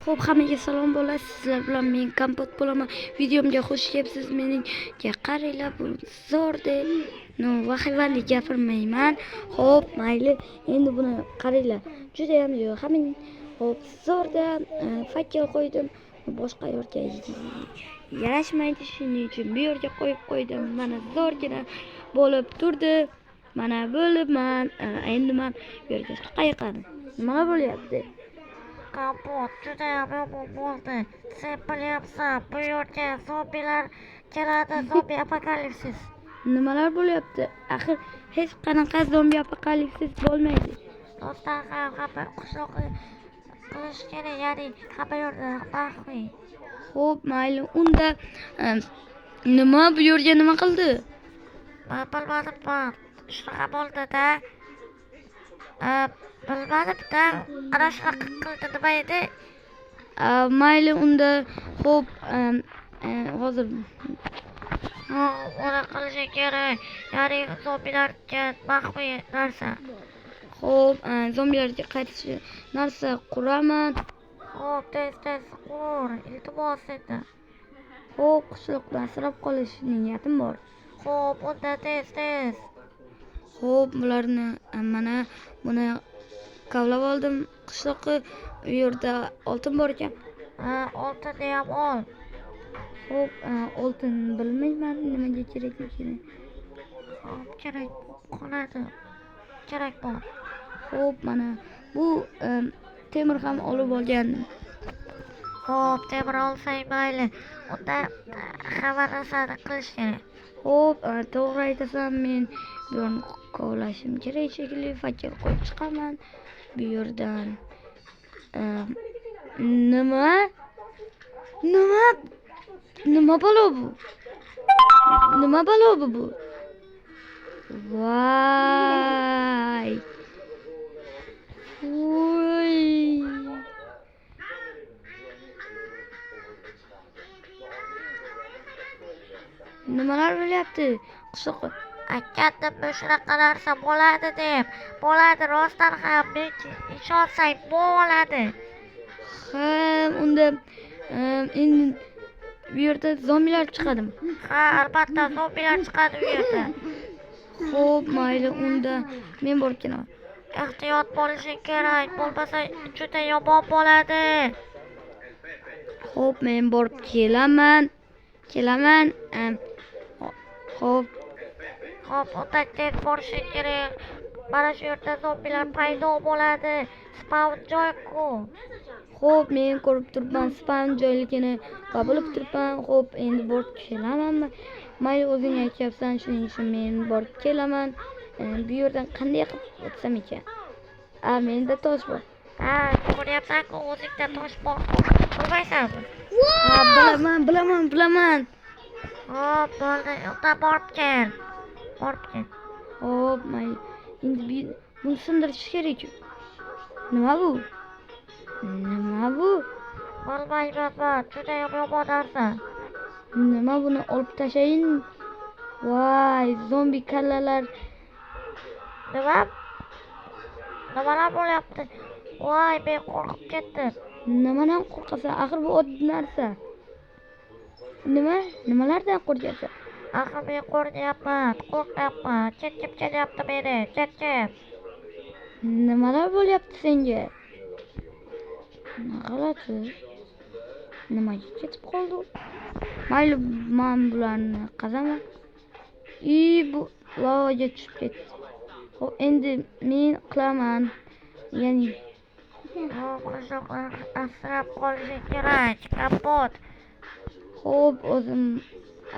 Xo'p, hammaga salom bo'ladi. Sizlar bilan men Kompot bo'laman. Videomga xush kelibsiz. Meningga qaranglar, bu zo'r deb. No, vahimali gapirmayman. Xo'p, mayli. Endi buni qaranglar. Juda ham yo'q. Hamma xo'p, zo'rda fakel qo'ydim. Boshqa yerga yarashmaydi, shuning uchun bu yerga qo'yib qo'ydim. Mana zo'rgina bo'lib turdi. Mana bo'libman. Endi man bu yerga qayiqani. Nima bo'lyapti? Kompot judayam yomon bo'ldi. Sen bilyapsan, bu yerga zombilar keladi, zombi apokalipsis. Nimalar bo'lyapti? Axir hech qanaqa zombi apokalipsis bo'lmaydi. Do'stlar ham hamma qishloqni qilish kerak, ya'ni hamma yerda maxfiy. Xo'p, mayli. Unda nima bu yerga nima qildi? Man bilmadim, man shunaqa bo'ldi-da. Bilmadim-da, ana shunaqa qildi, nima edi? Mayli unda, xo'p, hozir Ha, uni qilishi kerak, ya'ni zombilarga maxfiy narsa. Xo'p, zombilarga qarshi narsa quraman. Xo'p, tez-tez qur, iltimos sendan. Xo'p, qishloqni asrab qolish niyatim bor. Xo'p, unda tez-tez. Xo'p, bularni mana buni kavlab oldim. Qishloqni u yerda oltin bor ekan. Ha, oltinni ham ol. Xo'p, oltin bilmayman nimaga kerakligini. Xo'p, kerak qoladi. Kerak bor. Xo'p, mana bu temir ham olib olgandim. Xo'p, temir olsang mayli. Unda hamma narsani qilish kerak. Xo'p, to'g'ri aytasan, men bu yerni kovlashim kerak shekilli. Fakel qo'yib chiqaman bu yerdan. Nima? Nima? Nima balo bu? Nima balo bu? Voy! Voy! Nimalar bo'lyapti? Qishloq Aytgandim shunaqa narsa bo'ladi deb. Bo'ladi, rostdan ham men ishonsang bo'ladi. Ha, unda endi bu yerda zombilar chiqadimi? Ha, albatta zombilar chiqadi u yerda. Xo'p, mayli unda men borib kelaman. Ehtiyot bo'lishing kerak, bo'lmasa juda yomon bo'ladi. Xo'p, men borib kelaman. Kelaman. Xo'p. Xo'p, unda tez borishing kerak. Mana shu yerda zombilar paydo bo'ladi. Spawn joy-ku. Xo'p, men ko'rib turibman spawn joyligini va bilib turibman. Xo'p, endi borib kelamanmi? Mayli, o'zing aytyapsan, shuning uchun men borib kelaman. Bu yerdan qanday qilib o'tsam ekan? A, menda tosh bor. Ha, ko'ryapsan-ku, o'zingda tosh bor. Bilmaysanmi? Ha, bilaman, bilaman, bilaman. Xo'p, bo'ldi. Unda borib kel. Borib kel. Xo'p, mayli. Endi buni sindirish kerak. Nima bu? Nima bu? Bilmayman, juda ham yomon narsa. Nima buni olib tashlayin? Voy, zombi kallalar. Nima? Nimalar bo'lyapti? Voy, men qo'rqib ketdim. Nimadan qo'rqasan? Axir bu oddiy narsa. Nima? Nimalardan qo'rqasan? Axir men qo'rqyapman, qo'rqyapman. Ketkim kelyapti meni, ketkim. Nimalar bo'lyapti senga? G'alati. Nimaga ketib qoldi? Mayli, men bularni qazaman. I, bu lavaga tushib ketdi. Xo'p, endi men qilaman. Ya'ni Xo'p, qishloqni asrab qolishing kerak, Kompot. Xo'p, o'zim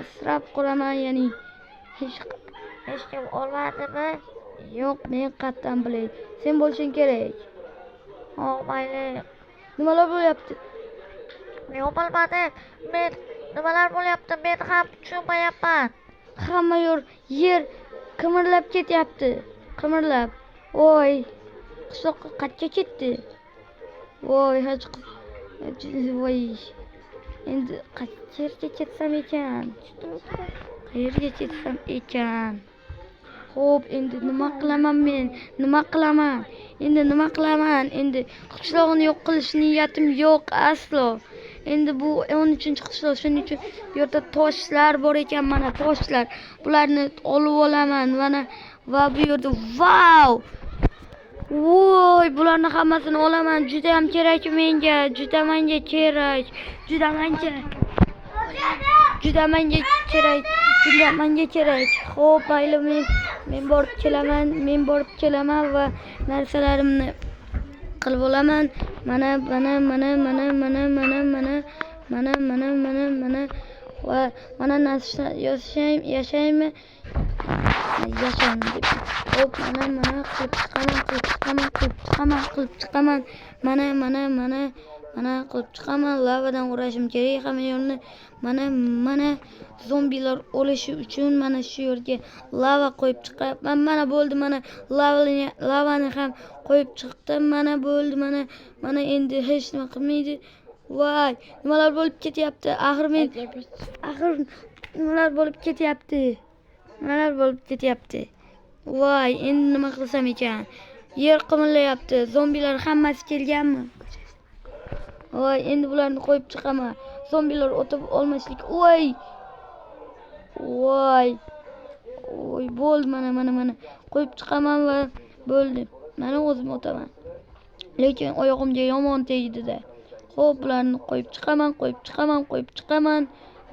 asrab qolaman, ya'ni hech Hech kim olmadimi? Yo'q, men qatdan bilay. Sen bo'lishing kerak. Xo'p, mayli. Nimalar bo'lyapti? Yo'q, bilmadim. Men nimalar bo'lyapti, men ham tushunmayapman. Hamma yer qimirlab ketyapti. Qimirlab. Voy, qishloqqa qayerga ketdi? Voy, hech voy. Endi qayerga ketsam ekan? Qayerga ketsam ekan? Xo'p, endi nima qilaman men? Nima qilaman? Endi nima qilaman? Endi qishlog'ini yo'q qilish niyatim yo'q aslo. Endi bu 13-qishloq, shuning uchun bu yerda toshlar bor ekan, mana toshlar. Bularni olib olaman mana va bu yerda vau! Voy, bularni hammasini olaman. Juda ham kerak menga, juda menga kerak. Juda menga. Juda menga kerak. Juda menga kerak. Xo'p, mayli, men borib kelaman, men borib kelaman va narsalarimni qilib olaman. Mana, mana, mana, mana, mana, mana, mana, mana, mana, mana, mana va mana narsa yashaymi? Yashaymi deb. Xo'p, mana, mana qilib chiqaman, qilib chiqaman, qilib chiqaman, qilib chiqaman. Mana, mana, mana, mana qilib chiqaman. Lavadan o'rashim kerak hamma yo'lni. Mana, mana zombilar o'lishi uchun mana shu yerga lava qo'yib chiqyapman. Mana bo'ldi, mana lavani ham qo'yib chiqdim. Mana bo'ldi, mana, mana endi hech nima qilmaydi. Voy, nimalar bo'lib ketyapti? Axir men axir nimalar bo'lib ketyapti? Nimalar bo'lib ketyapti? Voy, endi nima qilsam ekan? Yer qimirlayapti. Zombilar hammasi kelganmi? Voy, endi bularni qo'yib chiqaman. Zombilar o'tib olmaslik. Voy! Voy! Voy, bo'ldi, mana, mana, mana. Qo'yib chiqaman va bo'ldi. Mana o'zim o'taman. Lekin oyog'imga yomon tegdi-da. Xo'p, bularni qo'yib chiqaman, qo'yib chiqaman, qo'yib chiqaman.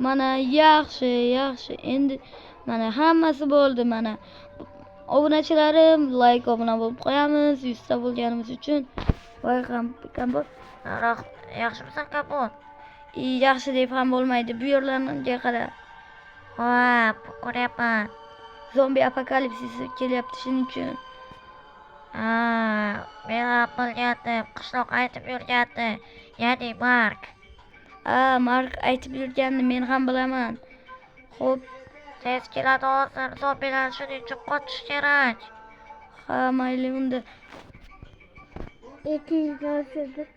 Mana yaxshi, yaxshi. Endi mana hammasi bo'ldi mana. Obunachilarim, like, obuna bo'lib qo'yamiz 100 ta bo'lganimiz uchun. Voy, ham kompot. Yaxshimisan, Kompot? Yaxshi deb ham bo'lmaydi. Bu yerlarga qara. Xo'p, ko'ryapman. Zombi apokalipsisi kelyapti shuning uchun. Ha, men ham bilgandim. Qishloq aytib yurgandi. Ya'ni Mark. A, Mark aytib yurganini men ham bilaman. Xo'p, Tez keladi hozir zombilar, shuning uchun qochish kerak. Ha, mayli unda. 200 olsun.